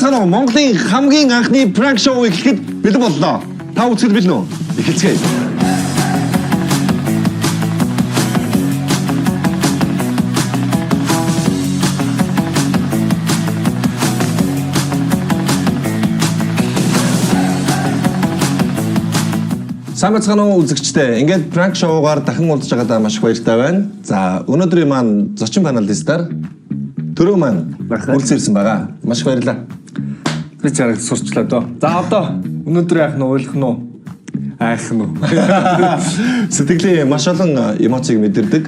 байцгаана уу? Монголын хамгийн анхны пранк шоу эхлэхэд бэлэн боллоо. Та үзэхэд бэлэн үү? Эхэлцгээе. Сайн байцгаана уу үзэгчдээ. Ингээд пранк шоугаар дахин уулзж байгаадаа маш их баяртай байна. За, өнөөдрийн маань зочин паналистаар Төрөө маань үргэлж ирсэн байгаа. Маш их баярлалаа. Би чараг сурчлаа доо. За одоо өнөөдөр яах нь уйлах нь уу? Айх нь уу? Сэтгэлийн маш олон эмоцийг мэдэрдэг.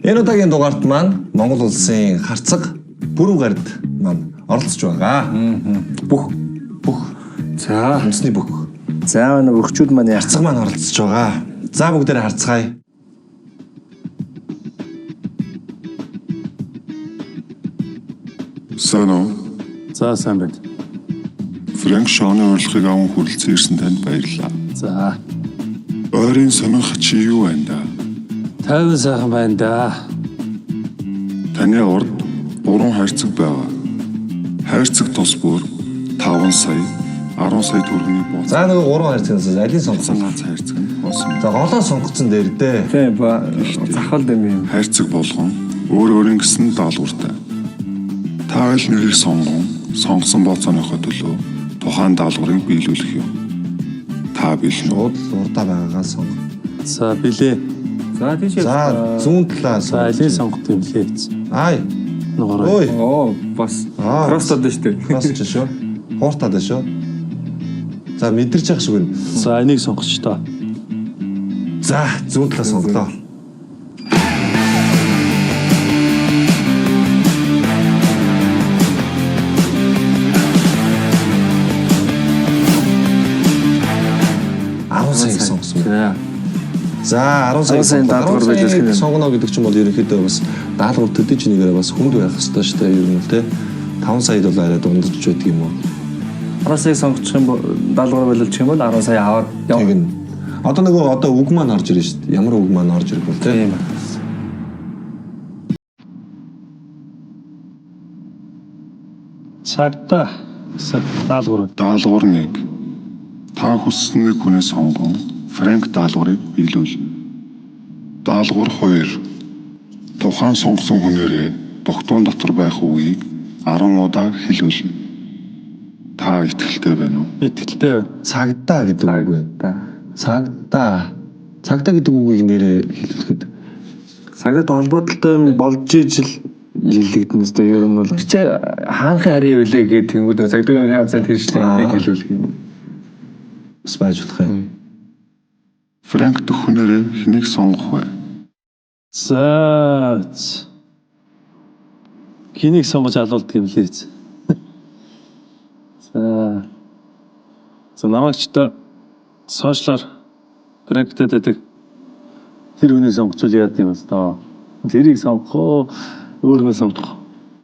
Энэ удаагийн дугаарт маань Монгол улсын харцаг бүрүү гард маань оролцож байгаа. Бүх. Бүх За. үндэсний бүх За манай бөхчүүд маань яах харцаг маань оролцож байгаа. За бүгдээрээ харцгаая. Сайн уу? За сайн байна. Фрэнк Шоуны урилгыг аван хүрэлцэн ирсэн танд баярлалаа. За Ойрын сонирх чи юу байна да? тайван сайхан байна да. Таны урд гурван хайрцаг байгаа. Хайрцаг тус бүр 5 сая, 10 сая төгрөгийн бууц. За нөгөө гурван хайрцагнаас алийг сонгосон? Ганц хайрцаг нь хоосон. За голоо сонгоцсон дээр дээ. Тийм ба захал дэм юм. Хайрцаг болгон өөр өөрийн гэсэн даалгавартай. Та аль нэгийг сонгон, сонгосон бооцооныхоо төлөө тухайн даалгаврыг биелүүлэх юм. Та бэлэн үү? Шууд л урдаа байгаагаа сонго. За билээ. За тийш. За зүүн талаа За сонго. алийг сонгох юм лээ. Ай. Нугараа. Ой. Оо бас Аа. кросстод шүү дээ. Кросс ч шүү. Хууртаад байна шүү. За мэдэрч явах шиг байна. За энийг сонгоч тоо. За зүүн талаа сонглоо. Сая сонгосон. За. За 10 сая 10 саяын даалгавар биелүүлэх нь. сонгоно гэдэг чинь бол ерөнхийдөө бас даалгавар төдий ч нэгээрээ бас хүнд байх ёстой шүү дээ ер нь л те. 5 саяд бол арай дундаж байдаг юм уу? 10 сая сонгочих юм бол даалгавар биелүүлчих юм бол 10 сая аваад явна. Тэгнь. Одоо нөгөө одоо үг маань орж ирнэ шүү дээ. Ямар үг маань орж ирэх бол те. Тийм. Цагдаа гэсэн даалгавар. Даалгавар 1. Та хүссэн нэг хүнээ сонгон Фрэнк даалгаврыг биелүүл. Даалгавар 2. Тухайн сонгосон хүнээрээ дугтуун дотор байх үгийг 10 удаа хэлүүлнэ. Та итгэлтэй байна уу? Итгэлтэй байна. Цагдаа гэдэг үг байна. Цагдаа. Цагдаа гэдэг үгийг нэрээ хэлэхэд Сагд холбоотой юм болж ижил хэлэгдэн зү ер нь бол Чи хаанхын харийн үлээ гэдэг тэнгүүд цагдаа явцаа тэршлээ нэг хэлүүлэх юм. бас байж болох юм. Фрэнк дэх хүнээрээ хэнийг сонгох вэ? За. Хэнийг сонгож алуулдаг юм лээ. За. За намайг ч одоо сошиалар пранктай байдаг тэр хүнийг сонгочвол яад юм бэ доо. Тэрийг сонгох уу? Өөр хүн сонгох уу?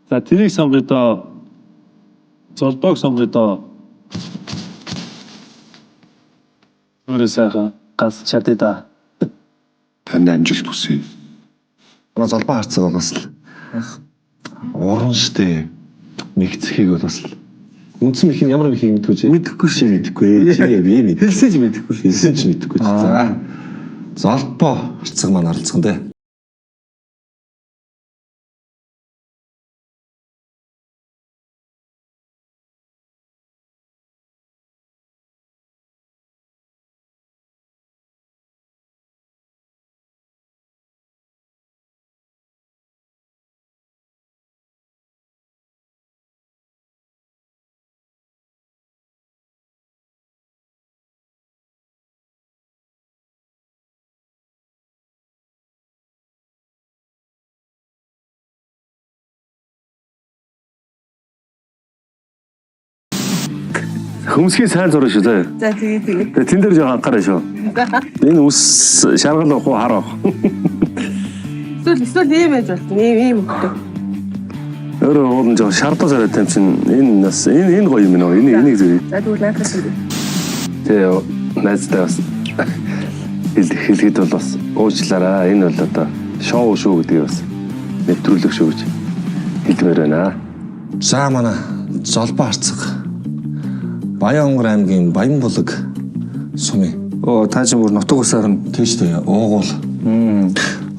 За тэрийг сонгоё доо. Золбоог сонгоё доо. Өөрөө сайхан газ чадъя да. Танд амжилт хүсье. Манай золбоо харцаг бол бас л уран штэ. Нэгцхийг бол бас л үндсэн мэх нь ямар мехийг мэдгүй чи? мэдэхгүй Чи мэдэхгүй. Чи би мэд. Хэлсэн ч мэдэхгүй. Хэлсэн ч мэдэхгүй. За. Золбоо харцаг маань оролцсон дээ. Хөмсгийн сайн зураг шүү заяа. За тэгээ тэгээ. Тэгээ тэн дээр жоохон анхаарай шүү. Энэ үс шаргал уух уу хар уух. Эсвэл ийм байж болно. Ийм ийм өгдөг. Өөрөө уул нь жоохон шардаа царайтай юм чинь энэ бас энэ гоё юм нөө. Энэ энийг зэрэг. За тэгвэл наадах юм. Тэгээ найзтай бас хэлэхэд бол бас уучлаарай. Энэ бол одоо шоу шүү гэдгийг бас нэвтрүүлэг шүү гэж хэлмээр байна. За манай золбоо харцаг. Баян-Онгор аймгийн Баянбулаг сумын. Оо та чинь бүр нутаг усаар нь Тийм шүү дээ. Уугуул.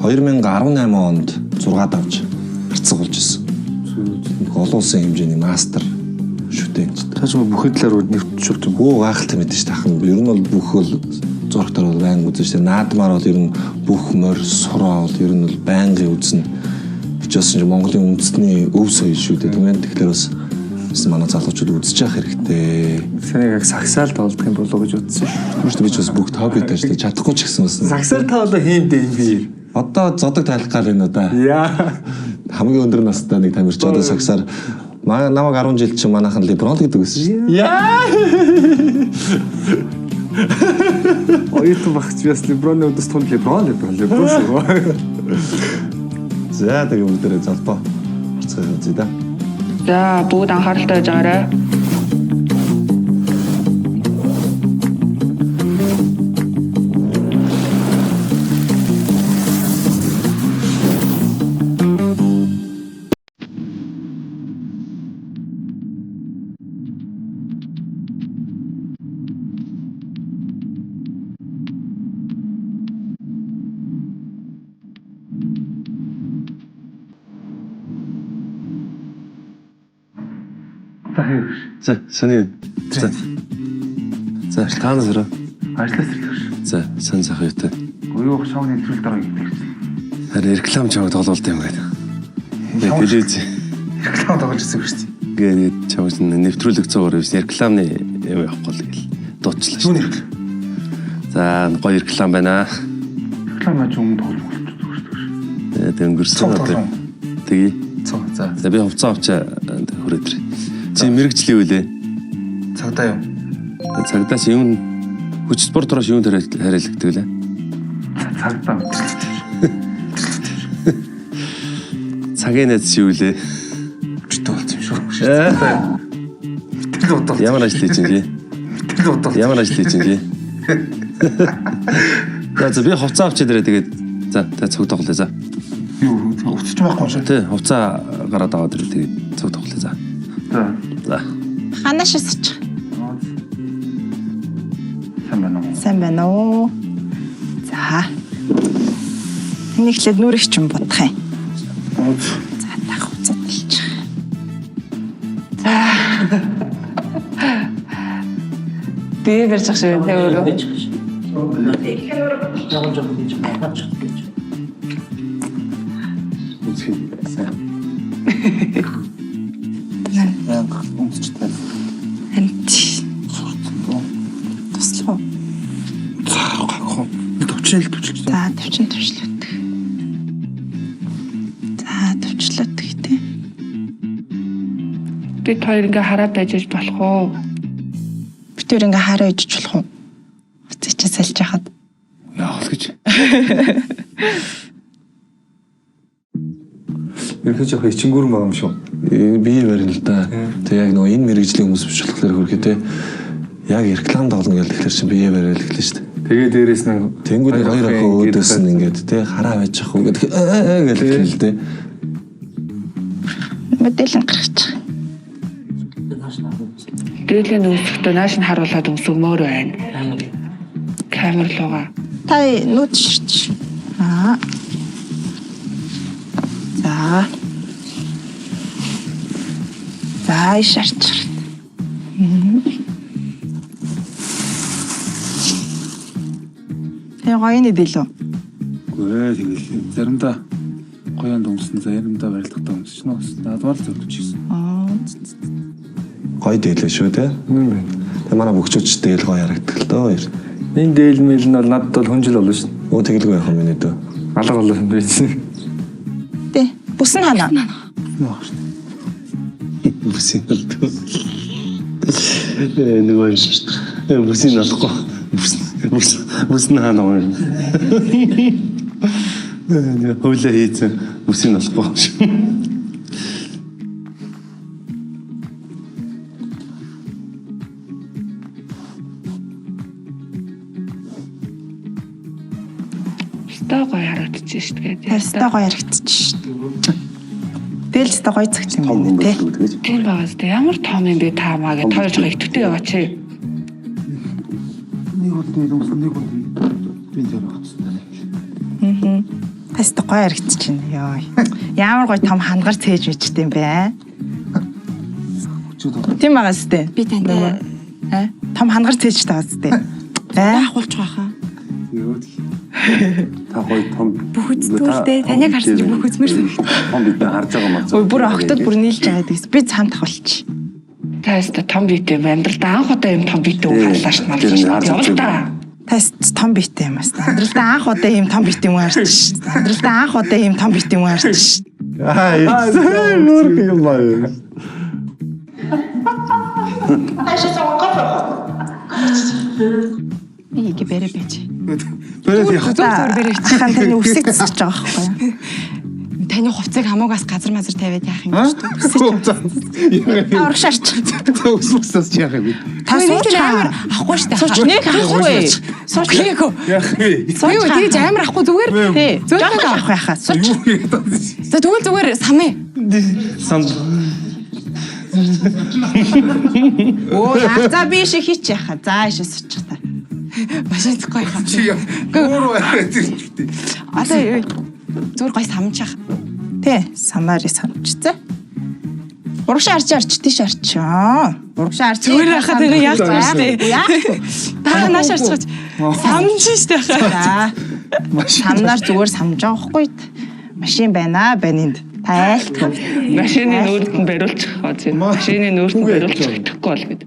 2018 онд 6 давж харцаг болж исэн. Олон улсын хэмжээний мастер шүтэнч. Та ч бүхэн талаар нэвтчих юм. Гүү гайхалтай мэдэн шүү дээ. Ахын ер нь бол бүх бол зурагтаар бол байнга үзэн шүү дээ. Наадмаар бол ер нь бүх морь сураа бол ер нь бол байнгын үзнэ. Гэж болсон чинь Монголын үндэсний өв соёл шүү дээ. Тийм ээ. Тэгэхээр бас бас манай залуучууд үзэж явах хэрэгтэй. Санийг яг сагсаал тоглодог юм болоо гэж бодсон шүү. Тийм шүү дээ. Би ч бас бүх топ шүү дээ. Чадахгүй ч гэсэн бас. Сагсаал тоглоо хийм дээ юм би. Одоо зодог тайлах гал байна да. Яа. Хамгийн өндөр настай нэг тамирч одоо сагсаар намайг 10 жил чинь манайхан Леброн л гэдэг байсан шүү дээ. Яа. Оюутан багч би бас Леброны өдөөс тунд Леброн Леброн Леброн шүү. За тэгээ бүгдээрээ золбоо харцгаа үзье да. За бүгд анхааралтай байж байгаарай. За, сони. За. За, таанаас өрөө. Ажлаас ирлээ. За, сан сах юутай. Оюух шоуны нэвтрүүлэг дараа гэдэг. Харин реклам чамайг тоглоулт юм гэдэг. Тэгээ телевиз. Реклам тоглож ирсэн шүү дээ. Тэгээд чамайг нэвтрүүлэг цуугаар биш рекламны юм явахгүй л гэл дуучлаа шүү. Юу За, гоё реклам байна. Реклам наач өмнө тоглож болчих шүү дээ. Тэгээд өнгөрсөн Цог одоо. тоглоом. Тэгье. Цог за. За би хувцас авчаа хүрээд ир. Чи мэрэгжлийн үлээ. Цагдаа юм. Цагдаас юм хүч спорт тураас юунд хариалагддаг лээ? Цагдаа мэтлээ. Цагийн найз юу лээ? Хүчтэй болсон юм шүү. Цагдаа юм. Мэтгэл бодол. Ямар ажил хийж чинь чи? Мэтгэл бодол. Ямар ажил хийж чинь чи? За за би хувцас авчаа дээрээ тэгээд за за цуг тоглоё за. Юу өвчж байхгүй юм шиг. Тэ хувцас гараад аваад ирэл тэгээд цуг тоглоё за. За. За. Ханаа шисчих. Сайн байна уу? Сайн байна уу? За. Энийг эхлээд нүрэх чинь будах юм. За та хуцаад талчих. Бие барьж ах шиг байна те өөрөө. Энд. Туслах уу? Төвчл төвчл. За, төвчин төвчлөөтг. За, төвчлөөтг тий. Бид хоёр ингээ хараад байж болох уу? Бид хоёр ингээ хараа ижиж болох уу? Хуцаа чи салж яхад. Яах вэ гэж. Ерөнхийдөө жоох ичингүүр байгаа юм шүү. Бие барина л да. Тэг яг нөгөө энэ мэрэгжлийн хүмүүс биш болохоор хөрхөө те. Яг реклам тоглоно гэж тэгэхээр чинь бие бариад эхэлнэ шүү дээ. Тэгээ дээрээс нь Тэнгүүд хоёр охин өөдөөс нь ингээд те хараа байж ах уу гэдэг ээ гэж хэлнэ л те. Мэдээлэл гаргачих. Дээлийн өмсөхдөө нааш нь харуулад өмсөгмөр байна. Камер руугаа. Та нүүд ширч. Аа. За. За, шарчих. Тэгээ гоё нэг дэлүү. Үгүй ээ тэгэл заримдаа гоёонд өмсөн, заримдаа барилгатай өмсч нөө. Наадмаар л зөвлөж ирсэн. Аа. Гоё дээлээ шүү те. Үнэн байна. Тэг манай бөхчүүч дээл гоё харагддаг л дөө. Энэ дээл мэл нь бол надад бол хүнжил болно шүү. Өө тэгэлгүй яах юм миний дөө. Алга болов юм байна. Тэ. Бүс нь хана. Бүсийн алдаг. Нөгөө юм шүү дээ. Бүсийн алахгүй. Бүс бүс бүс нь хаана юм. Хөлөө хийцэн бүсийн алахгүй. Өстой гоё харагдчих шүү дээ. Харьстай гоё харагдчих шүү. Тэгэл ч гоё цагт юм Том хүн байна те. байдаг гэж. Тийм байгаа зү. Ямар том юм бэ та маа гэж тойрж байгаа итгэвтэй яваа чи. Нэг үл нэг өмсөн нэг үл би тэр утастай. Таста гоё харагдчихэв. Йоо. Ямар гоё том хангар цээж мичтэй юм бэ? Тийм байгаа сте. Би танд Аа? Том хангар цээж таа сте. Аа? ахуулж байгаа хаа. Та гоё том Бүх үзтгүүлтэй. Таныг харсан чи бүх үзмэр санагдав. Том бидний харж байгаа маа. Ой бүр октод бүр нийлж байгаа гэдэгс. Би цам тахуулчих. Та өстө том биетэй юм амьдралдаа анх удаа юм том биетэй хүн харлаа ш Тэр нэг марлаа харж ш. Явал үзээгүй. та. Тас том биетэй юм бас. Амьдралдаа анх удаа ийм том биетэй юм харж ш. Амьдралдаа анх удаа ийм том биетэй юм харж ш. Аа нүүрх юм аа. Би ингээ бэрэ байж. Бэрээ яах. Зүг зүгээр бэрэ чи. Хан таны үсэг цэцэж байгаа байхгүй юу? Таны хувцыг хамуугаас газар мазар тавиад яах юм гэж. Та урагш арч. Өсмөсөөс чи яах юм бэ? Та сууч амар авахгүй штэ. Сууч нэг авахгүй. Сууч Хийгөө. Яах вэ? Юу тэгж амар авахгүй зүгээр. Тий. Зүгээр Жохон авах байхаа. Сууч. Юу хийгээд байгаа юм? За тэгвэл зүгээр самын. Сан Өө за би шиг хийч яхаа. За ишээ суучих та. Машин зөхгүй яхаа. чи яа. Өөр барай зэрчтэй. Одоо юу зүгээр гой самчих. Тий. Самари самчцаа. Урагш арч арч тийш арч. Урагш арч. Зүгээр байхад энэ яах вэ штэ. Яах вэ? Та нааш арчих. Самж штэ хаа. За. Самнаар зүгээр самж байгаа хгүй. Машин байна байна энд. Та айлтгүй. Машины нүүрт нь бариулчих гоо зэ. Машины нүүрт нь бариулчих итгэхгүй бол гэд.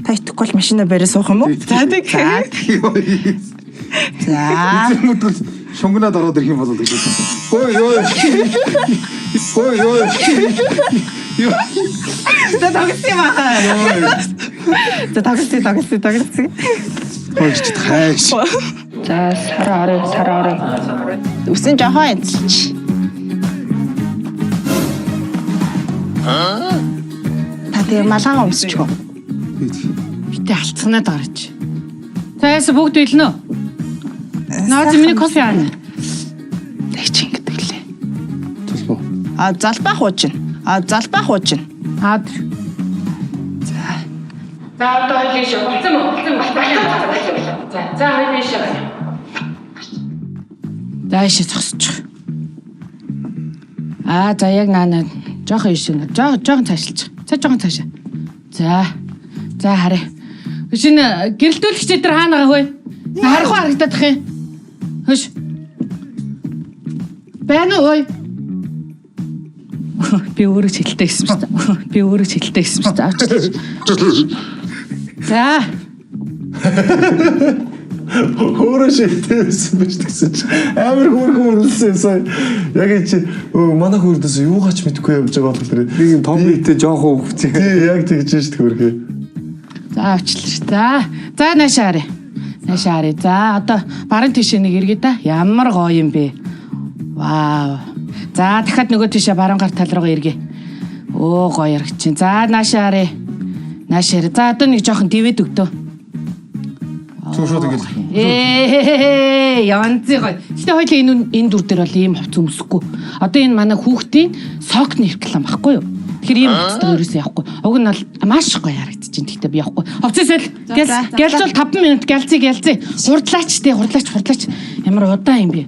Та итгэхгүй бол машина бариа суух юм уу? За тэг. За. Мэдвэл шунганад ороод ирэх юм болов гэж. Ой ой. Ой ой. Юу За тогсон юм аа. За тогсон тогсон тогсон. хойч хайш. За сараа орой сараа орой. Үсэн жохон эзэлч. Та тэгээ малгайгаа өмсчихв. Битээ алдсанаад гарч. За яасан бүгд бэлнэ үү? Наац миний кофе аана. Тэг чи ингэдэг лээ. Залбаа. А залбаа хуучин. А залбаа хуучин. Аа. За одоо хоёул ийшээ. Болцсон уу? Болцсон болцсон. За за хоёул ийшээ. За ийшээ зогсчих. Аа за яг наана жоохон ийшээ. Жоохон жоохон цаашлчих. За жоохон цаашаа. За. За харъя. Шинэ гэрэлтүүлэгч дээр хаана байгаа хөө? Харахгүй харагдах юм. Хөш. Байна уу ой? Би өөрөө ч хэлтэй гэсэн шүү дээ. Би өөрөө ч хэлтэй гэсэн шүү дээ. Авчиж. За. Өөрөө шилтэй байсан биш гэсэн чи амар хөөрхөн үрлсэн юм сая. Яг энэ чи өө манай хөөрдөөс юугаач мэдэхгүй явж байгаа болохоор Нэг юм том биетэй жоохон хөвч. тий яг тэгж шít хөөрхөө. За авчлаа ш. За. За наашаа харъя. Наашаа харъя. За одоо баруун тийшээ нэг эргээ да. Ямар гоё юм бэ. Вау. За дахиад нөгөө тийшээ баруун гар тал руугаа эргээ. Өө гоё ярагчин. За наашаа харъя. Наашаа харъя. За одоо нэг жоохон дэвэд өгдөө. Цүү шууд ингэж. Ээ янзын гоё. Гэтэ хоёул энэ энэ дүр дээр бол ийм хувц өмсөхгүй. Одоо энэ манай хүүхдийн сокны реклам багхгүй юу? Тэгэхээр ийм хувцтай ерөөсөө явахгүй. Уг нь бол маш гоё харагдчихээн. Гэтэ би явахгүй. Хувцас сэл. Гялцвал 5 минут гялцыг гялцыг. Хурдлаач те хурдлаач хурдлаач. Ямар удаан юм бэ?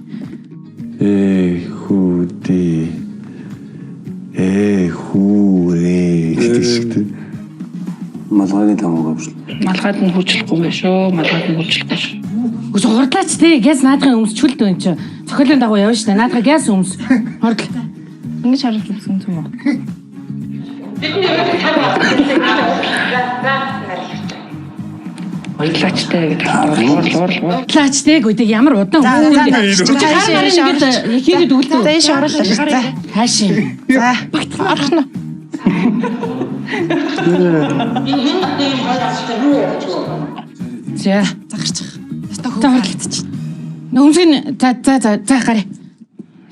Ээ хүү дээ. Ээ хүү ээ гэдэг шиг тий. Малгайг тамаагаа биш. Малгайд нь хурцлахгүй юм шүү. Малгайд нь хурцлахгүй шүү. Үгүй хурдлаач те. Гяс наадахын өмсчүүл дөө энэ чинь. Цохиолын дагуу явна шүү дээ. Наадахаа гяс өмс. Хурдл. Ингэж харуулж өмсөн юм уу? Хурдлаачтай гэдэг. Урал урал урал. Хурдлаач те. Гү тэг ямар удаан За за өмсөх за. юм бэ? Чи хар марын ингээд хийгээд өгөлтөө. За ийш оруулаа ш. За. Хааш юм. За. Орох нь. За. Загарчих. Өстой За хөөх. Өмсгөн за за за за гараа.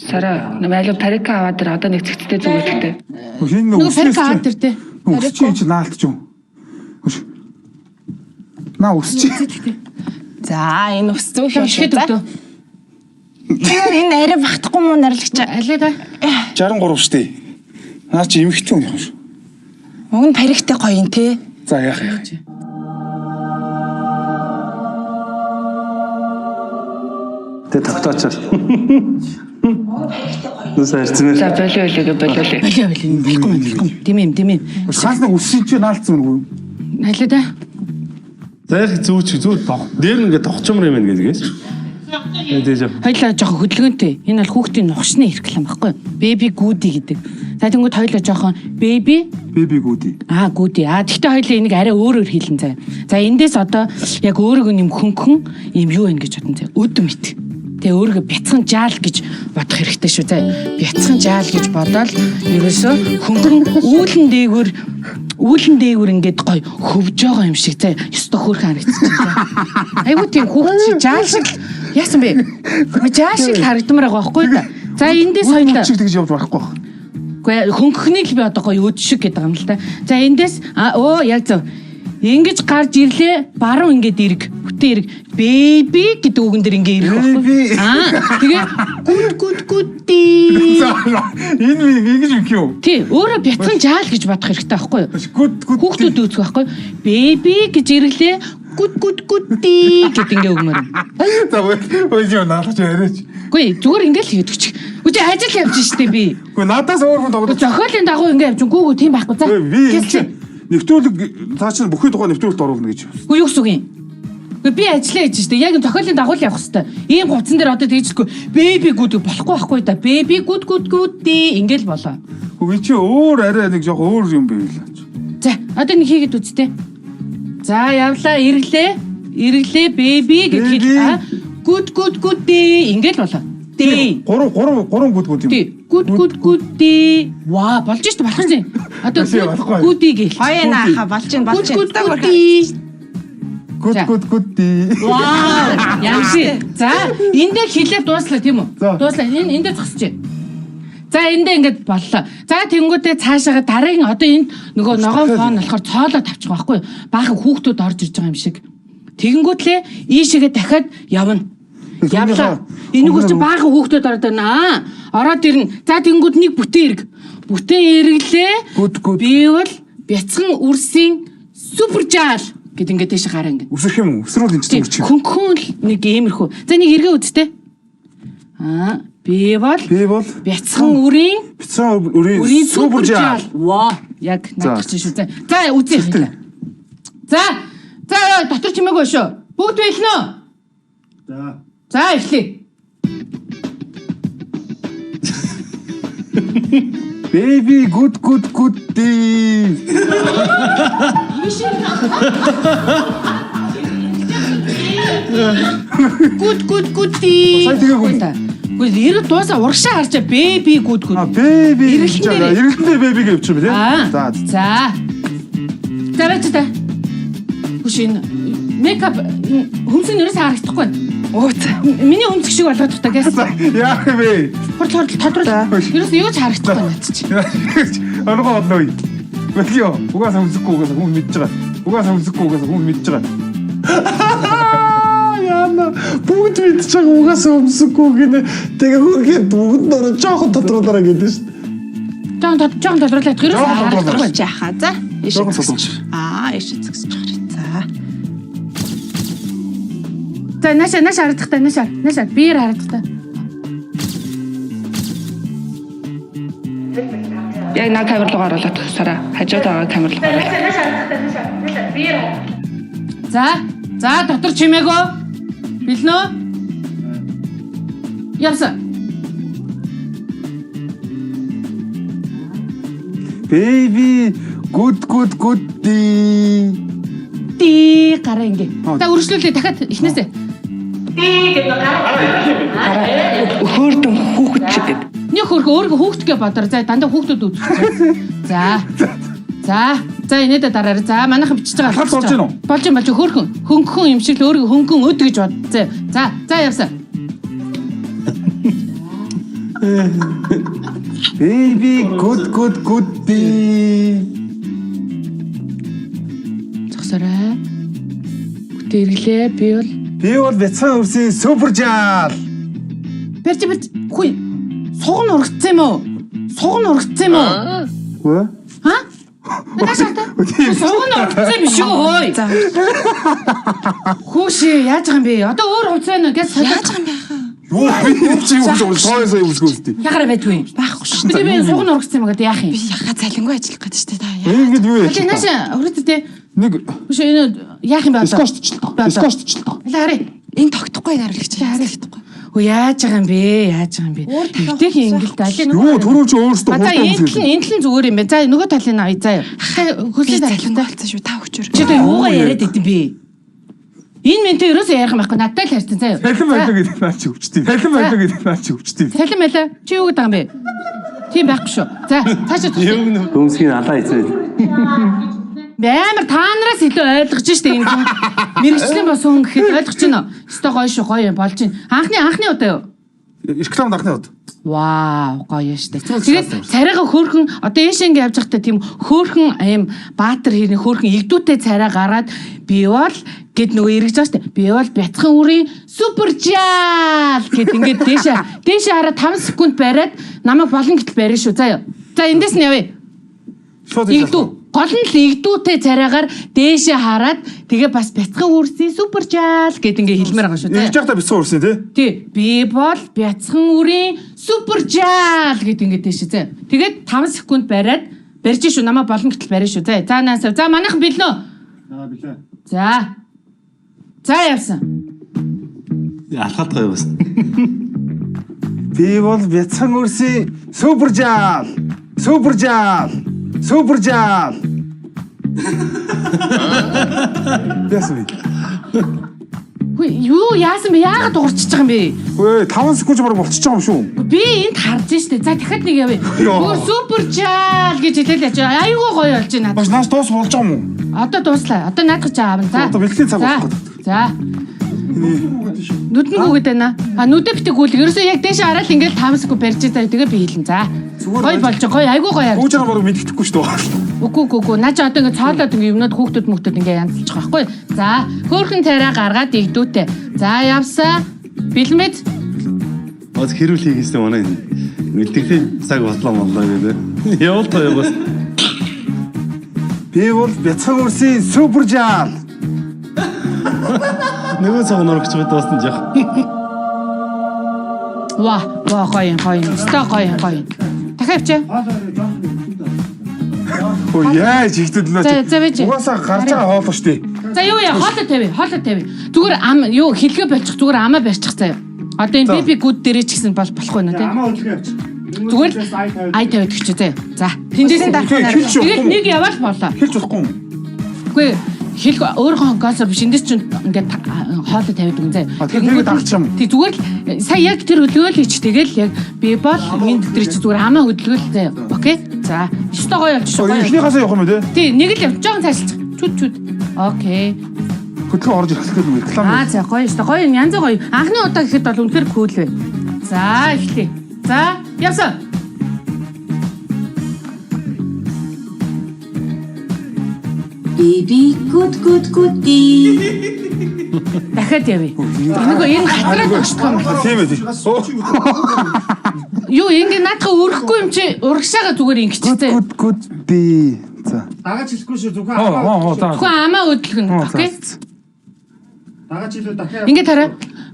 Сараа нэмэлв парика аваад ир одоо нэг цэгцтэй зүгэтгтэй. Хин Нөгөө парика аваад ир те. Өсч чи наалт ч юм. Хөш. Наа өсч. За энэ ус зүүх юм Шихэд шиг. өгдөө. Тэгэхээр энэ арай багтахгүй муу нарлагч. Алей да. 63 штэ. Наа чи эмэгтэй хүн юм шүү. Уг нь париктэй гоё юм те. За яах яах. Тэ тогтоочол. Нүс харьцмаар. За болио болио болио. Болио болио. Болохгүй юм болохгүй. Тийм юм тийм юм. Хаас нэг өссөн чи наалцсан юм уу? Хайлаа да. За яг зүүч зүү тох. Дээр нь ингээд тохчмор юм байна гэдгээс. Тэгээ Хоёлаа жоохон хөдөлгөөнтэй. Энэ бол хүүхдийн нухшны реклам байхгүй юу? Baby Goody гэдэг. За тэнгууд хоёлаа жоохон baby Бэби гүди. Аа гүди. Аа тэгтээ хоёлаа энийг арай өөрөөр хэлэн заяа. За эндээс одоо яг өөрөг нь юм хөнгөн юм юу вэ гэж бодон заяа. Өд мэт. Тэгээ өөрийгөө бяцхан жаал гэж бодох хэрэгтэй шүү заяа. Бяцхан жаал гэж бодоол ерөөсөө хөнгөн үүлэн дээгүр үүлэн дээгүр ингээд гоё хөвж байгаа юм шиг заяа. Ёстой хөөрхөн харагдчих заяа. Айгуу тийм хүүхд чи жаал шиг л яасан бэ? Жаал шиг л харагдмаар байгаа байхгүй юу та. За эндээс хоёлаа Чиг тэгж явж барахгүй байх. Үгүй хөнгөхнийг л би одоо гоё өд шиг гэдэг юм л та. За эндээс оо яг зөв. Ингэж гарч ирлээ баруун ингээд эрг бүтэн эрг baby гэдэг үгэн дээр ингээ ирэх байхгүй. Baby. Аа тэгээ гүд гүд гүдди. За энэ ми ингэж юм юу? Тий өөрөө бяцхан жаал гэж бодох хэрэгтэй байхгүй юу? Гүд гүд. Хүүхдүүд үүсэх байхгүй юу? Baby гэж ирлээ гүд гүд гүдди гэд ингээ өгмөр. За ой юу наалах чи яриач. Үгүй зүгээр ингээл л хийдэг чи. Үгүй чи ажил явж штэ би. Үгүй надаас өөр хүн тоглож. Зохиолын дагуу ингээ явж гүү гүү тийм байхгүй за. Би энэ Кэс. чи нэвтрүүлэг цаа чинь бүхий тухай нэвтрүүлэлт оруулна гэж. Үгүй юу гэсэн үг юм? Үгүй би ажиллаа хийж штэ. Яг энэ зохиолын дагуу л явах хэвээр. Ийм хувцсан дээр одоо тэгжлэхгүй. Baby good болохгүй байхгүй да. Baby good good good дээ ингээл болоо. Үгүй чи өөр арай нэг жоох өөр юм байв л. За одоо нэг хийгээд үзтээ. За явлаа ирлээ. Ирлээ baby гэж Baby. хэл. А, Good good good дээ ингээл болоо. Дээ. 3 3 3 гүд гүд юм. Тий. Good good good дээ. Ваа болж штэ болох юм. Одоо Үгүй, болохгүй. good гээл. Гоё нааха болж гин болж Good гин. good good дээ. Гүд За. гүд гүд ди. Вау! Ямар шиг. За, эндээ хилээ дууслаа тийм үү? За. Дууслаа. Энэ эндээ зогсож. За, эндээ ингээд боллоо. За, тэнгуүтээ цаашаага дараагийн одоо энд нөгөө ногоон фон болохоор цоолоо тавчих байхгүй юу? Баахан хүүхдүүд орж ирж байгаа юм шиг. Тэгэнгүүтлээ ийшээгээ дахиад явна. Явлаа. Энэгээр чи баахан хүүхдүүд ороод ирнэ. Аа, ороод ирнэ. За, тэнгууд нэг бүтэн эрг. Бүтэн эргэлээ. Гүд гүд. Би бол бяцхан үрсийн супер жаал гэд ингээд тийш гараа ингээд. Өсрөх юм уу? Өсрүүл энэ чинь Тийм, зүрч юм. хөнгөн л нэг иймэрхүү. За нэг эргээ үзтээ. Аа, би бол Би бол бяцхан үрийн бяцхан үрийн үрийн супер жаал. Ваа, яг наадах чинь шүү. За, за үзье. За. За, дотор чимээгүй шүү. Бүгд бэлэн үү? За. За, эхлэе. Baby good good good ди. Гүд гүд гүдди. Сая тэгээгүй юм. Үгүй эрэг дуусаа урагшаа харчаа baby гүд гүд. А baby. Эргэлтэн дээр. Эргэлтэн дээр baby гэж явчих юм тий. Аа. За. За. За байж та. Хүш энэ мейкап хөмсөг нэрээс харагдахгүй. Өө за. Миний хөмсөг шиг болгоод та гэс. Яах юм бэ? Хурд хурд тодрол. Ерөөс юу ч харагдахгүй над чи. Оргоо олно уу? Бэлгио. Угаасаа хөмсөхгүй угаасаа хүн мэдж байгаа. Угаасаа хөмсөхгүй угаасаа хүн мэдж байгаа. Яна бүгд мэдж байгаа угаасаа өмсөхгүй гинэ. Тэгээ хөрхий бүгд нөрөө жоохон тодруулаараа гэдэг шүү дээ. Жоон тод жоон тодруулаад ерөөс Жохон тодруулаад. харагдахгүй. Чи яхаа за. Ийш Жохон зогсож. тодруулж. Аа ийш зогсож гараа. За. За нааша нааша харагдах та нааша нааша биер харагдах та. Яг наа камер руу оруулаад сараа. Хажууд байгаа камер руу оруулаад. За за дотор чимээгөө. Бэлнэ үү? Явсан. Baby good good good ди. Ди гараа ингээ. За өргөжлүүлээ дахиад эхнээсээ. Хөөрдөн хүүхэд шиг гэдэг. Нэг хөрх өөргөө хүүхдгээ бодор. За дандаа хүүхдүүд үзчих. За. За. За инээдэ дараарай. За манайхан бичиж байгаа. Алхалт болж гин үү? Болж гин болж гин. Хөөрхөн. Хөнгөн юм шиг л өөргөө хөнгөн өд гэж бод. За. За за явсан. Baby good good good ди. Зогсоорой. Бүтээ эргэлээ. Би бол Би бол бяцхан үрсийн супер жаал. барьж барьж хүй. Суган ургацсан юм уу? Суг нь ургацсан юм уу? Үгүй. Ха? Наашаа та. Суг нь ургацсан юм шүү хөөе. За. Хүүшээ яаж байгаа юм бэ? Одоо өөр хувцас байна уу? Гэс Яаж байгаа юм бэ хаа? Юу би чи юу гэж сая сая өмсгөө үстэй. Яхаараа байдгүй юм. Байхгүй шүү. Би би суг нь ургацсан юм гэдэг яах юм? Би яхаа цалингүй ажиллах гэдэг шүү дээ та. Яа. Ингээд юу яах Тэгээ вэ? наашаа хүрээтэй. Нэг Хүүшээ энэ яах юм бэ одоо? скош төчлөлт. Скош төчлөлт. Алаа харъя. Энэ тогтохгүй хариулагч. Харагдахгүй. Хөө яаж байгаа юм бэ? Яаж байгаа юм бэ? Өөр дахиад Эвтэйхэн ингэлт аль Юу түрүү чи өөрөөсөө За хурдан энэ тал өмсгөө. энэ тал нь зүгээр юм байна. За нөгөө талын авъя заа. Би Хөлөө цалингүй болсон шүү. Та өгчөр. Чи одоо юугаа яриад идэв бэ? Энэ мэнтэй ерөөсөө ярих юм байхгүй. Надтай л харьцан заа. Цалин байлаа гэдэг наа чи өвчтэй. Цалин байлаа гэдэг наа чи өвчтэй. Цалин байлаа. Чи юу гэдэг юм бэ? Тийм байхгүй шүү. За цаашаа тусах. Өмсгийн алаа эзэн. Би амар та нараас илүү ойлгож штэ энэ хүн. Мэргэжлийн бас хүн гэхэд ойлгож байна уу? Өстой гоё шүү, гоё юм болж байна. Анхны удаа юу? Реклам дарахны удаа. Вау, гоё штэ. Тэгээд царайгаа хөөхөн одоо ийшээ ингэ явж байхдаа тийм хөөхөн аим баатар хэрний хөөхөн игдүүтэй царай гараад би бол гэд нөгөө эргэж байгаа штэ. Би бол бяцхан үрийн супер жаал гэд ингээд дээшээ хараа 5 секунд бариад намайг болон гэтэл барина шүү. За юу. За эндээс нь явъя. Шууд Игдүү. Гол нь л игдүүтэй царайгаар дээшээ хараад тэгээ бас бяцхан үрсийн супер жаал гэд ингээ хэлмээр байгаа шүү. За юу. Ирж байхдаа бяцхан үрсэн тий. Тий, би бол бяцхан үрийн супер жаал гэд ингээд тийш зэ. Тэгээд 5 секунд бариад барьж шүү намаа болон гэтэл барина шүү зэ. За наасаа. За манайхан бэлнэ үү? Аа билээ. За. За явсан. Алхаад гоё бас. Би бол бяцхан үрсэн супер жаал. Супер жаал. Супер жаал. Яасан бэ? Хүй, юу яасан бэ? Яагаад дуурчиж байгаа юм бэ? Хөөе 5 секунд ч бараг болчихж байгаа юм шүү. Би энд харж штэ. За дахиад нэг явъя. Йоо. Бүр супер жаал гэж хэлээ л ячаа. Айгуу гоё болж байна. Баш нааш дуус болж байгаа юм уу? Одоо дууслаа. Одоо наадах чи аавна. За. Одоо бэлтгэлийн цаг За. болох гэдэг. За. Нүдэн гүгэд байна. А нүдэ битэг гүйл. Ерөөсөө яг дээшээ хараад ингээл 5 секунд барьж заа. Тэгээ би хэлнэ. За. Гоё болж байгаа. Гоё айгуу гоё. Гүүж байгаа бараг мэддэхгүй шүү дээ. Үгүй үгүй үгүй. Наа чи одоо ингээ цоолоод ингээ юмнууд хүүхдүүд мөхтүүд ингээ янзлж байгаа байхгүй. За, хөөхөн царай гаргаад игдүүтэй. За, явсаа. Бэлмэд. Бас хэрүүл хийгээсээ манай энэ. Мэдтгэлийн цаг ботлоо моллоо гэдэг. Явал гоё бас. Би бол бяцхан үрсэн супер жаал. Нөгөө цаг нөрөгч байд бас нь жоох. Ва, ва гоё юм, гоё юм. Өстой гоё юм, гоё юм. Дахиад явчаа. Хөө яаж ихтэд наа За, за, байж. Угаасаа гарч байгаа хоолоо шүү дээ. За, юу яа, хоолой тавь, хоолой тавь. Зүгээр ам юу хэлгээ болчих, зүгээр амаа барьчих заяа. Одоо энэ би гүд дээрээ ч гэсэн бол болохгүй нэ тий. Амаа хөдөлгөөн явчих. Зүгээр л ай тавиад өгч заяа. За, тэндээс нь Хэлж Тэгэл болохгүй. нэг яваал болоо. Хэлж болохгүй юм. Үгүй хэлэх өөрийнхөө госоор биш эндээс чинь ингээд хоолой тавиад өгөн заяа. А, тэгэхээр тэрийг дагчих юм уу? Тий зүгээр л сая яг тэр хөдөлгөөн л хийчих тэгэл яг би бол энэ дээр чи зүгээр амаа хөдөлгөөл заяа. Окей? За, өстой гоё болчих шүү. Гоё. Эхнийхээсээ явах юм бэ те? Тий, нэг л явж жоохон цаашлчих. Чүд чүд. Окей. Хөдөлгөөн орж ирэх гэдэг юм реклам. Аа за гоё өстой гоё юм янз гоё. Анхны удаа гэхэд бол үнэхээр кул бай. За, эхлэе. За, явсан. Baby good good goodie. Дахиад явъя. Нөгөө энэ хатраад өгчдөг юм байна. Тийм ээ тий. Юу ингэ наадах өрөхгүй юм чи урагшаага зүгээр ингэчихтэй. Good good би. За. Дагач хэлэхгүй шүү зөвхөн Оо оо за. Зөвхөн амаа хөдөлгөн. Окей. Дагач хэлвэл дахиад Ингээ тараа.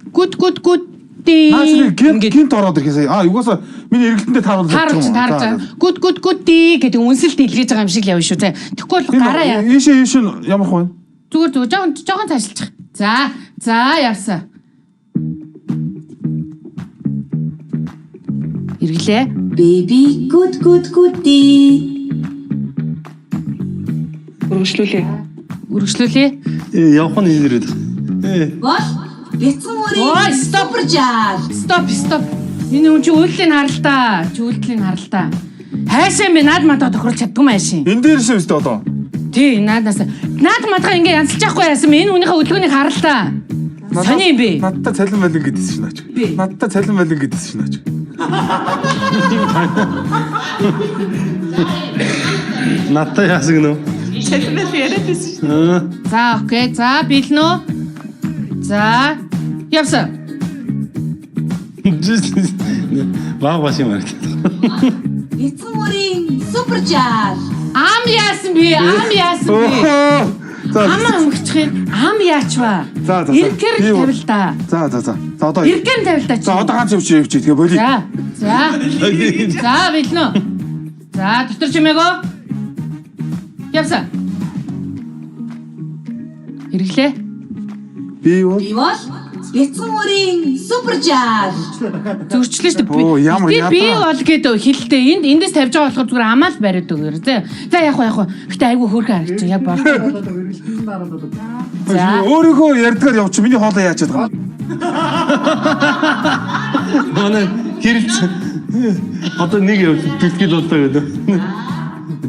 Гүд гүд гүд ди. Наа чи гинт гинт ороод ирэхээсээ. Аа угаасаа миний эргэлтэндээ тааруулж Тааруулж таарж байгаа. Гүд гүд гүд ди гэдэг үнсэлт илгээж байгаа юм шиг л явна шүү зэ. Тэгэхгүй бол гараа яа. Ийшээ ийшээ ямар хөө? Зүгээр зүгээр жоохон жоохон цаашлчих. За за явсан. Эргэлээ. Baby good good goodie. Өргөжлүүлээ. Өргөжлүүлээ. Явах нь энэ ирээд. Бол бяцхан Ой, үрийн стоп. супер жаал. Стоп стоп. Энэ хүн чи үйлдэлийг харал та. Чи үйлдэлийг харал та. Хайшаа би наад мадаа тохируулж чаддгүй юм аашин. Энэ дээрээс өстэй одоо. Тий, наадаас. Наад мадгаа ингээ янзалж яахгүй яасан бэ? Энэ хүнийхээ хөдөлгөөнийг харал та. Сони юм бэ? Надтай цалин малин гэдээсэн шин наач. Би. Надтай цалин малин гэдээсэн шин наач. Надтай яасан гэнэ үү? Цалин байл яриад байсан шүү. За, окей. За, бэлнэ үү? За, явсан. Баг бас юм харагдаад. Бяцхан мөрийн супер жаал. Ам яасан бэ? Ам яасан бэ? За Ам өнгөчих юм. Ам яачва. За, за, за. Иргээр Би л бол- тавил та. За за за. За одоо. Иргээр нь тавил та. чи. За одоо ганц явчих явчих. Тэгээ боли. За. За. За бэлнэ. За дотор чимээгөө. Явсан. Хэрэглээ. Би бол Би бол бяцхан мөрийн супер жаал. Зөрчлөө шүү дээ. Оо, ямар Би- Би ядраа. бол гэдэг хэлтэй энд эндээс тавьж байгаа болохоор зүгээр амаал бариад өгөөр. За. За яг уу яг уу. Гэтэ айгүй хөөрхөн харагч яг бол. За. өөрийгөө ярьдгаар явчих. Миний хоолой яаж чадах юм? Манай хэрэлц. Одоо нэг явж бэлтгэл боллоо гэдэг.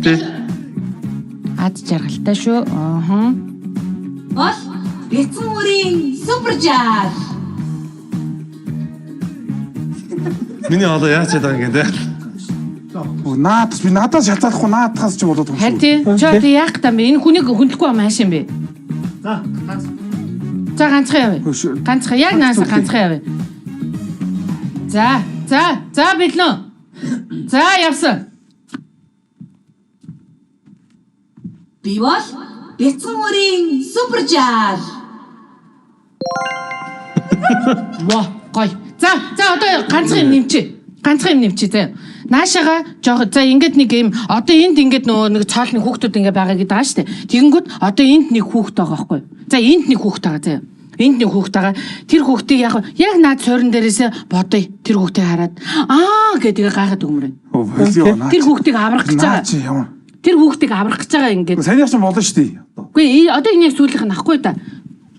Тэ. Ад жаргалтай шүү. Аахан. Бол бяцхан мөрийн супер жаал. Миний хоолой яаж чадах юм гэдэг. Наад би надаас шалтгааллахгүй наадхаас ч болоод байгаа Харин юм тий. Чи одоо яах гэдэг юм бэ? Энэ хүнийг хүндлэхгүй юм ааш юм бэ? За ганц. За ганцхан явъя. шүү. Ганцхан яг наасаа ганцхан явъя. За, за, за бэлнэ. За явсан. Би бол бяцхан мөрийн супер жаал. Во, гоё. За, за одоо ганцхан юм нэмчи. Ганцхан юм нэмчи заяа. Наашаага жоох за ингээд нэг юм одоо энд ингээд нөгөө нэг цоолны хүүхдүүд ингээд байгаа гэдэг байгаа шүү дээ. Тэгэнгүүт одоо энд нэг хүүхд байгаа байхгүй юу? За энд нэг хүүхд байгаа заяа. Энд нэг хүүхд байгаа. Тэр хүүхдийг яг яг наад суурин дээрээсээ бодъё. Тэр хүүхдийг хараад аа гэдэг гайхаад өгмөр байна. Оо болио наа. Тэр хүүхдийг аврах гэж Наа байгаа. чи ямар. Тэр хүүхдийг аврах гэж байгаа ингээд. Санийх ч болно шүү дээ. Үгүй одоо энэ яг сүүлийнх нь ахгүй да.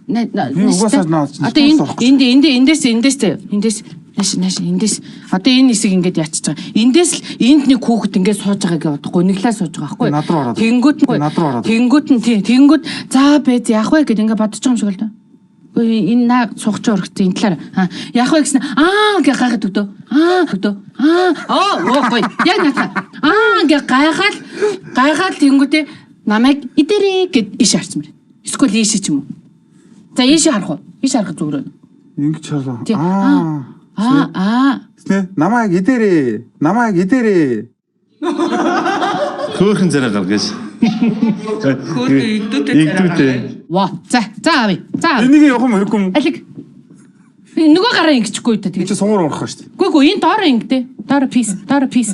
Би угаасаа наа- Одоо энэ энд энд эндээс эндээс заяа. Эндээс нааш нааш эндээс одоо энэ хэсэг ингээд ячиж байгаа. Эндээс л энд нэг хүүхэд ингээд сууж байгаа гэж бодохгүй. Нэглээ сууж байгаа байхгүй. Над руу ороод. Тэнгүүт нь Над руу ороод. Тэнгүүт нь тий тэнгүүт за бэ яах вэ гэд ингээд бодож байгаа юм шиг л да. Үгүй энэ наа суух ч өргөцсөн энэ талаар аа яах вэ гэсэн аа гэ гайхаад өгдөө аа өгдөө аа оо оо гоё яг наацаа аа гэ гайхаал гайхаал тэнгүүтээ намайг идэрээ гэд иш харсан мэр эсвэл ийшээ ч юм уу за ийшээ харах уу ийш харах зүгээр үү Ингэж харлаа. Тий. Аа. аа аа Тэ намайг идэрээ. Намайг идэрээ. Хөөхөн зэрэг гаргаж. Хөөхөн игдүүтэй зэрэг Игдүүтэй. Во за за авъя за авъя Энийг явах юм хэрэггүй юм. алиг нөгөө гараа ингэчихгүй та Энд тэгээд чи сунгуур орох шүү дээ. Үгүй үгүй энэ доороо ингэдэ. Доороо пис, доороо пис.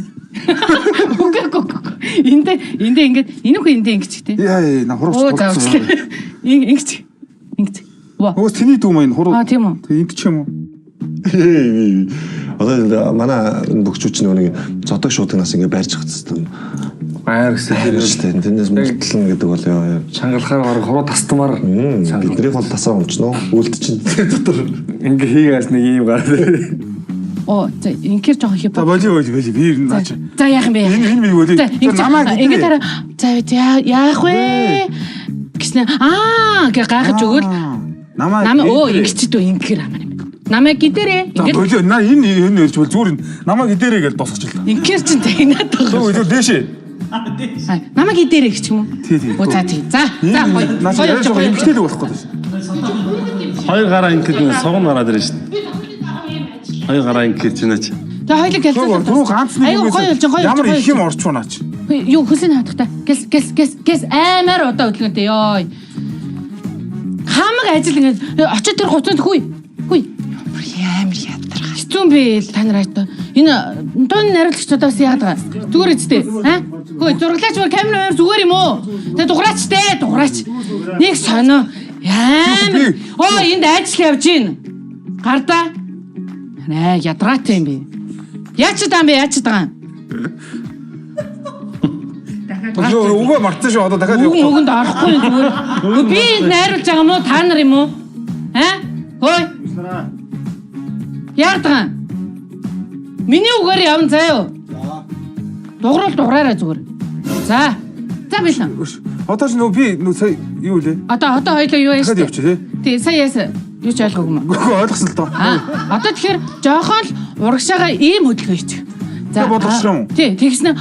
Үгүй үгүй үгүй. Эндэ эндэ ингээд энэ үгүй эндэ ингэчихтэй. Яа яа на хурууч. Оо за уучлаарай. Ингэч. Ингэч. Во. Өөс тэний дүү маа энэ хуруу. Аа тийм үү. Тэг ингэч юм уу? Одоо манай бөхчүүч нөгөө нэг зодог шуудагнаас ингээ барьж гацсан. Байр гэсэн Тэр шүү дээ. Тэрнээс мөртлөн гэдэг бол ёо ёо. Чангалахаар бараг хуруу тастмаар Бидний бол тасаа унчноо. Үлд чинь тэр дотор. ингээ хийгээс нэг юм гараад. Оо за инкер жоохон хип. За боли боли боли би ер нь наа чи. За яах юм бэ? Энэ энэ би боли. За За намайг идэрээ. ингээд хараа. За яах вэ? Гэснэ аа гэ гайхаж өгөөл Намайг намайг өө идэрээ. ингэчтэй ингэхэр амар юм. Намайг гидэрээ. За Ингээд боли наа энэ энэ ярьж бол зүгээр намайг идэрээ гэж дуусгачих л та. инкер чинь тагнаад байгаа. Зөв илүү дээшээ. Намайг гидэрээ гэх юм уу? Тий, тий. Оо за тий. За за гоё. Наа чи Гоё яриа явчих, гоё жоо явчих. ингэхдээ л болохгүй дээ. Хоёр гараа ингэхэд нэ суган гараад ирнэ шүү дээ. Хоёр гараа ингэхэд чи наач. За хоёулаа гялцаа. Түрүү ганц нэг Айгу гоё болж гоё Ямар болж их юм орчуу наа чи. Юу хөлсөний хавдах та. Гэс гэс гэс гэс аймаар удаа хөдөлгөөнтэй ёо. Хамаг ажил ингээд очиж тэр хуцанд хүй. Хүй. Амар ядаргаа. Хэцүү юм бэ та нар айтаа. Энэ дууны найруулагч одоо бас яагаад байгаа? Зүгээр үстэй. Аа? Хөөе зураглаач ба камер амар зүгээр юм уу? Тэ дуграач те дуграач. Нэг сонио. Амар. Оо энд ажил явж гин. Гардаа. Нэ ядраатай юм бэ. Яач таам бэ яач таам. Үгүй мартсан шүү одоо дахиад Үгэн үгэнд орохгүй юм зүгээр. Үгүй би энд найруулж байгаа юм уу та нар юм уу? Аа? Хөөе. Яагаад байгаа юм? Миний үгээр явна заа юу? Дугруул дуграараа зүгээр. За. За бэлэн. Одоо ч нөө би нөө сая юу лээ? Одоо хоёлоо юу яаш? Дахиад явчих тий. Тий, сая яасан. Юу ч ойлгоогүй юм. Үгүй ойлгосон л доо. Аа, одоо тэгэхээр жоохон л урагшаага ийм хөдөлгөөн хийчих. За. Тэг болгосон юм уу? Тий, тэгснэ.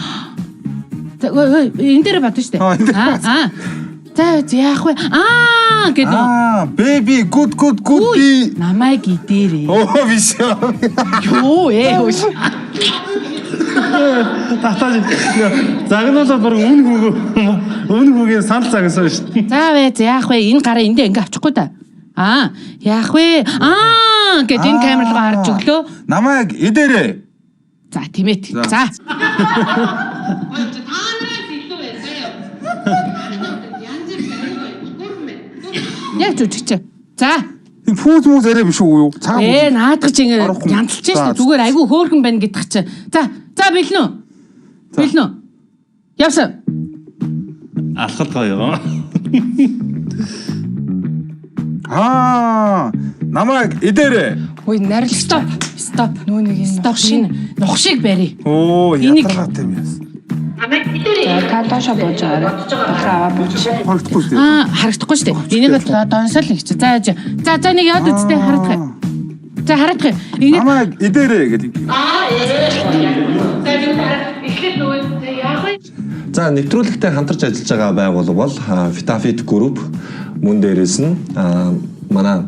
За, ой, ой, энэ дээр бодно шүү дээ. Аа, энэ дээр Аа, аа. За, яах вэ? Аа гэдэг. Аа, baby good good good би. Намайг идээрээ. Оо биш. Юу ээ хөөш. Татаж загнуулаад баг өмнө хүүгөө өмнө хүүгийн санал загнасан шүү дээ. За вэ яах вэ? Энэ гараа эндээ ингээ авчихгүй да. Аа, яах вэ? Аа гэд энэ камер руу харж өглөө. Намайг идэрээ. За тийм ээ. За. Яг жүжигч. За. Энэ пүүз мүз арай биш үү юу? Цагаан Ээ наадах чи ингээ Орохгүй. янзалж За. шүү. Зүгээр айгүй хөөрхөн байна гэдэг чи. За, за бэлнэ үү? Бэлнэ үү? Явсан. Алхад гоё. Аа, намайг идэрээ. Ой найрлагч. Стоп. Стоп. Нөө нэг юм Стоп. Энэ нухшиг барь. Оо, Энийг- ядаргаатай юм яасан. За та доошо бууж байгаарай. Бахаа аваа бууч. Харагдахгүй шүү дээ. Аа, харагдахгүй шүү дээ. Энийг бол донсол нэг чи. За яж. За, за нэг яваад үсттэй харагдах юм. За харагдах юм. Энийг Намайг идэрээ гэдэг. За нэвтрүүлэгтэй хамтарч ажиллаж байгаа байгууллага бол Vitafit Group, мөн дээрээс нь манай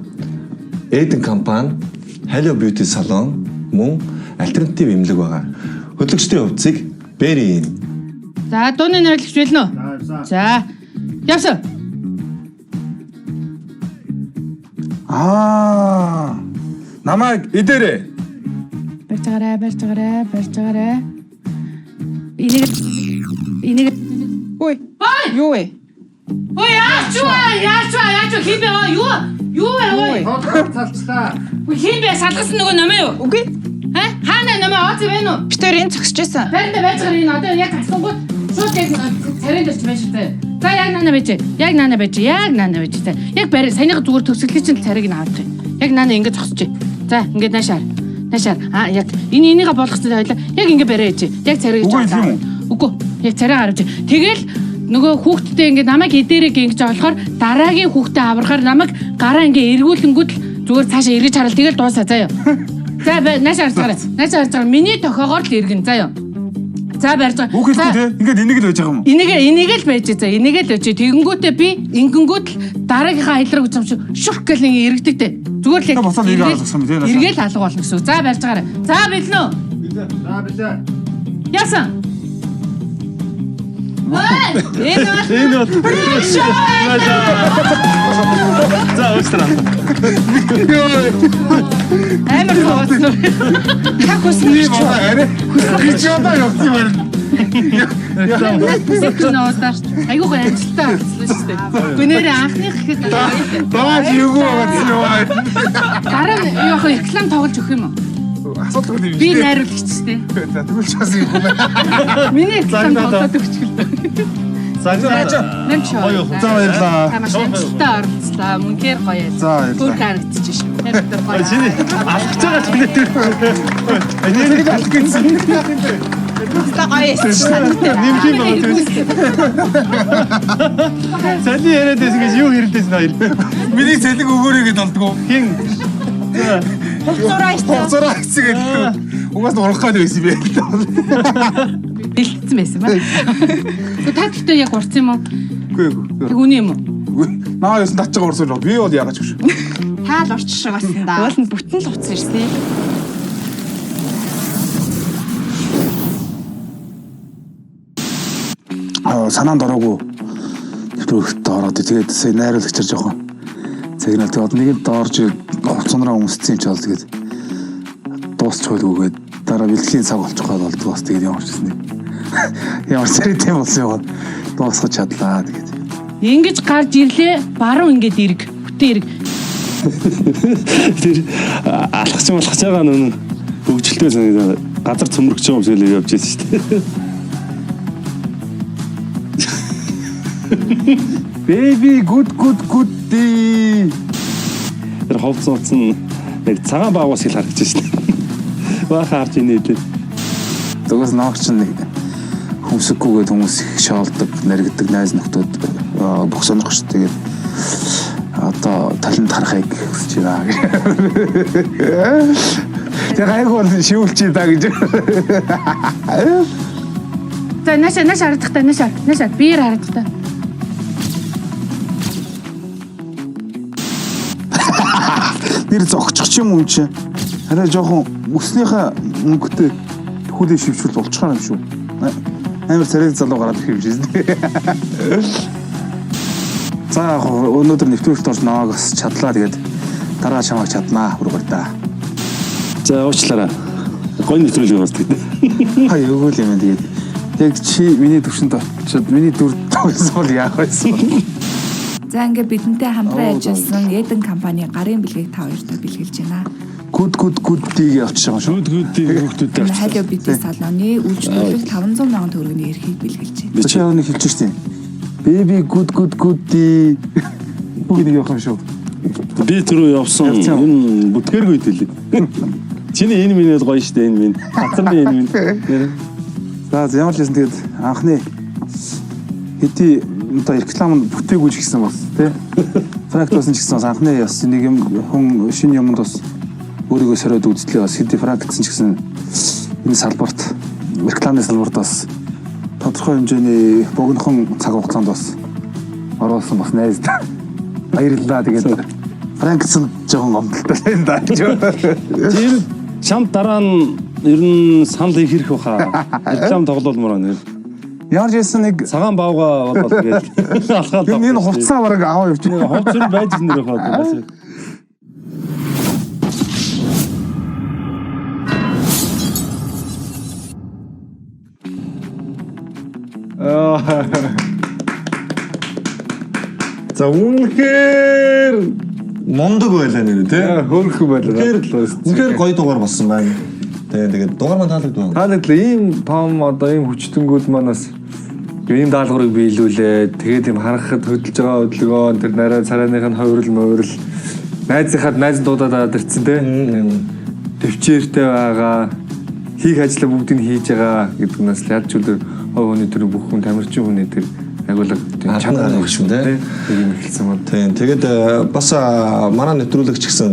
Eden компани, Hello Beauty Salon мөн альтернатив эмнэлэг байгаа. Хөтлөгчдийн хувьцыг Berry. За дууны найрлагч бэлнэ үү? За. Явсан. Аа. Намайг идэрээ. Барьж байгаарай, барьж байгаарай, барьж байгаарай. Энийг энийг Ой. Юу вэ? Ой яач вэ? Яач вэ? Яач вэ? Хин бэ? Ой, Юу? Юу вэ? Ой. Цалцлаа. Ой, Хин бэ? Салгасан нөгөө номоо юу? Үгүй. Ха? Хаана номоо? Оц байна уу? Бид хоёр энэ зогсож байсан. Барьда байж байгаа энэ одоо яг асуугууд шууд яг царайн дээр ч байж шүү дээ. За яг наана байж. Яг наана байж. Яг наана байж. За яг барь саяныхаа зүгээр төгсгөлийн чинь царайг нь авах юм. Яг наана ингэ зогсож. За ингэ наашаар. Наашаар. Аа яг энэ энийгээ болгосон хоёлаа. Яг ингэ барай ээж. Яг царайг Үгүй юм уу? Үгүй. Яг царай гарч. Тэгэл нөгөө хүүхдтэй ингэ намайг эдэрэг ингэж болохоор дараагийн хүүхдээ аврахаар намайг гараа ингэ эргүүлэнгүүд л зүгээр цаашаа эргэж харал тэгэл дуусаа заяа. За наашаа харж байгаарай. Наашаа харж байгаа. Миний тохиогоор л эргэн заяа. За барьж байгаа. Үг хэлэхгүй те. Ингээд энийг л байж байгаа юм уу? Энийг энийг л байж за энийг л байж. Тэгэнгүүтээ би ингэнгүүт л дараагийнхаа аялраа гэж юм шиг шүрх гэл ингэ эргэдэг дээ. Зүгээр л Та буцаад эргээ алгасан юм тий, наашаа. Эргээл алга болно гэсэн үг. За барьж байгаарай. За бэлнэ үү? За билээ. Яасан? Ой, энэ бол Энэ бол За уучлаарай. амар суусан. Та хүснэ Би болоо арай. Гэж одоо явсан юм байна. Сэкнөөсөө айгуу гоо амжилттай орцлоо шүү дээ. Гүнээрээ анхных гэхэд Даач юугүй байгаа юм аа. дараа нь юу яах вэ? Реклам тоглож өгөх юм уу? Асуудалгүй юм Би шүү дээ. найруулагч шүү дээ. За тэгвэл ч бас юм байна. Миний реклам тоглоод өгчих л дээ. За Нэмч шоу. Гоё. За баярлалаа. Та маш амжилттай оролцлоо. Мөнхээр гоё. За баярлалаа. Бүр харагдчих шүү. Тэр гоё. Чиний алхаж байгаа ч гэнэ тэр. Энийг алах гэсэн. Та гоё эсэж санагдав. Нэмж юм байгаа тийм. Цали яриад байсан гэж юу хэрэлдээсэн хоёр. Миний цэлэг өгөөрэй гэдээ болдгоо. Хин Зураа истэ. Зураа хэсэг гэдэг. Угаас нь урах гээд байсан юм байна. Бэлтцсэн байсан ба. Гэхдээ та гэхдээ яг урц юм уу? Үгүй үгүй. Тэг үний юм уу? Наа юусэн татж байгаа урсан юм. Би бол яагаад ч биш. Та л урч шиг болсон да. Уул нь бүтэн л утсан ирсэн. Аа санаанд ороогүй нэвтрүүлэгт ороод тэгээд сая найруулагчаар жоохон цагнал тэгээд нэг нь доорж хувцсанараа өмссөн юм чи бол тэгээд дуусч хуйлгүйгээд дараа бэлтгэлийн цаг болчих гол болдгоо бас тэгээд ямар ч гэсэн ямар царайтай болсон юм бол дуусгаж чадлаа тэгээд Ингэж гарч ирлээ. Баруун ингэж эрг. Бүтэн эрг. тэр алхаж малхаж байгаа нүн хөгжилтэй санагдаад газар цөмрөгч байгаа юм шиг л явж байсан шүү дээ. Baby good good good day. Тэр ховц цуцсан нэг цагаан байгуус хэл харагдаж шин. Баахан харж инээлээ. Тэгээс наагч чинь нэг хүмсэггүйгээд хүмүүс их шоолдог, нэргдэг найз нөхдүүд бүх сонирхож тэгээд одоо талент харахыг хүсэж байна. Тэгээ гайгүй бол шивүүлчихье да гэж. За наашаа наашаа харагдах та наашаа наашаа биер харагдах та. Нэр зогчих юм уу чи? Арай жоохон өснийхээ мөнгөтэй Хүлээ шившүүл болчихоор юм шүү. Амар царай залуу гараад ирэх юм шиг. За яг өнөөдөр нэвтрүүлэлт орж намайг бас чадлаа, тэгээд дараа чамайг чаднаа хүргээр да. За уучлаарай. Гоё нэвтрүүлэг бас тэгээд. Хаа өгөөл юм тэгээд. Яг чи миний төвшөнд очиод миний дүр байсан бол яах байсан бэ? За ингээ бидэнтэй хамтран ажилласан Eden компани гарын бэлгийг та хоёртой бэлгэлж байна. Гүд гүд гүдийг явчих юм шүү. Гүд гүдийг хүүхдүүдтэй авчих. Халио бити салоны үйлчлүүлэх 500 сая төгрөгийн эрхийг бэлгэлж байна. Би чи нэг хэлж штеп. Baby good good goodie бүгд явах юм шүү. Би түрүү явсан. Энэ бүтгэргүй дэлээ. Чиний энэ минь бол гоё штэ, энэ минь. Хацарны энэ минь. За ямар ч байсан тэгээд анхны хэдий одоо реклам нь бүтээгүй ч гэсэн бас тий. Франк болсон ч гэсэн бас анхны бас нэг юм хүн шинэ юмд бас өөрийгөө сориод үзлээ, бас хэдий Франк гэсэн ч гэсэн энэ салбарт, рекламын салбарт бас тодорхой хэмжээний богинохон цаг хугацаанд бас оруулсан бас найз. Баярлалаа. Тэгээд Франксон жоохон гомдолтой юм да. Тэр чамд дараа нь ер нь санал их хэрэг баха. Реклам тоглоулмаар байна. Ямар ч байсан нэг цагаан баавга болол тэгээд алхаад. Энэ хувцсаа бараг аваа явж байна. Хувцс нь байж нэр баха. За үнэхээр мундаг байлаа нэр тий. Хөөрхөн байлаа. Үнэхээр гоё дугаар болсон байна. Тэгээд дугаар маань таалагдав. Таалагдлаа. Ийм том одоо ийм хүчтэнгүүд маань бас ийм даалгаврыг биелүүлээд тэгээд ийм харахад хөдөлж байгаа хөдөлгөөн тэр нарай царайных нь хувирал мовирал найзынхаад найз дуудаад ирсэн тий. Төвчээртэй байгаа, хийх ажлаа бүгдийг хийж байгаа гэдэг нь бас ялч үлдэр хой хүний тэр бүх хүн тамирчин хүний тэр агуулга чанар өгч юм тий. Юм эхэлсэн мөн. Тийм. Тэгээд бас манай нэвтрүүлэгч гэсэн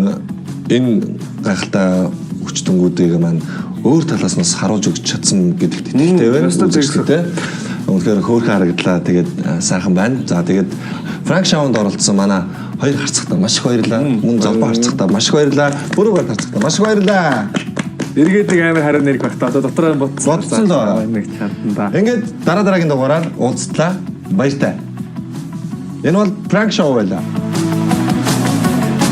энэ гайхалтай хүчтэнгүүдийг маань өөр талаас нь бас харуулж өгч чадсан гэдэгт итгэлтэй байна. Үзэгчтэй. Үнэхээр хөөрхөн харагдлаа. Тэгээд сайхан байна. За тэгээд Франк шоунд оролцсон манай хоёр харцагтаа маш их баярлалаа. Мөн золбоо харцагтаа маш их баярлалаа. Бүрүүгээр харцагтаа маш их баярлалаа. Эргээд нэг амар хариу нэрх байх та. Одоо дотроо ботсон. Ботсон л. Нэг чадна да. Ингээд дараа дараагийн дугаараар уулзтлаа. Баяртай. Энэ бол Prank Show байлаа.